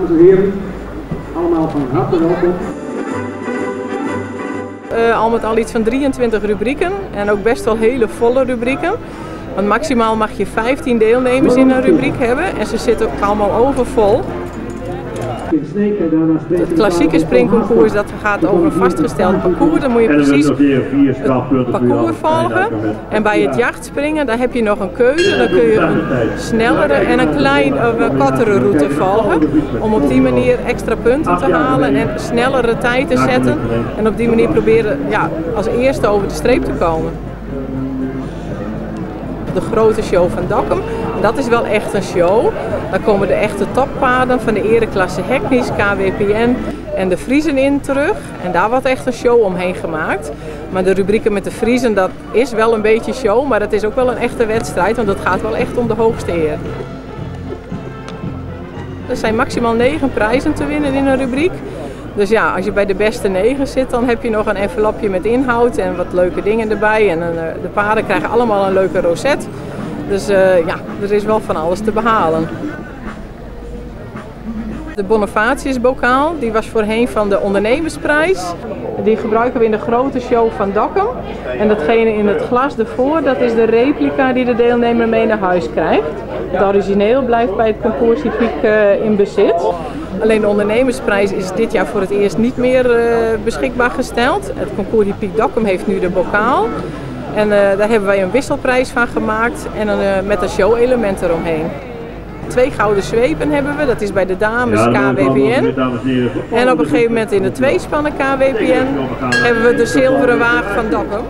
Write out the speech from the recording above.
Dames en heren, allemaal van harte welkom. Al met al iets van 23 rubrieken en ook best wel hele volle rubrieken. Want maximaal mag je 15 deelnemers in een rubriek hebben en ze zitten ook allemaal overvol. Het klassieke springconcours dat gaat over een vastgesteld parcours. Dan moet je precies het parcours volgen. En bij het jachtspringen daar heb je nog een keuze. Dan kun je een snellere en een een kortere route volgen. Om op die manier extra punten te halen en snellere tijd te zetten. En op die manier proberen, ja, als eerste over de streep te komen. De grote show van Dokkum. Dat is wel echt een show. Daar komen de echte toppaarden van de ereklasse Hackneys, KWPN en de Friezen in terug. En daar wordt echt een show omheen gemaakt. Maar de rubrieken met de Friezen, dat is wel een beetje show, maar het is ook wel een echte wedstrijd, want het gaat wel echt om de hoogste eer. Er zijn maximaal 9 prijzen te winnen in een rubriek. Dus ja, als je bij de beste 9 zit, dan heb je nog een envelopje met inhoud en wat leuke dingen erbij. En de paarden krijgen allemaal een leuke rozet. Dus ja, er is wel van alles te behalen. De Bonifatiusbokaal, die was voorheen van de ondernemersprijs. Die gebruiken we in de grote show van Dokkum. En datgene in het glas ervoor, dat is de replica die de deelnemer mee naar huis krijgt. Het origineel blijft bij het concours hippique in bezit. Alleen de ondernemersprijs is dit jaar voor het eerst niet meer beschikbaar gesteld. Het concours hippique Dokkum heeft nu de bokaal. En daar hebben wij een wisselprijs van gemaakt en met een show-element eromheen. 2 gouden zwepen hebben we, dat is bij de dames KWPN. En op een gegeven moment in de tweespannen KWPN hebben we de zilveren waag van Dokkum.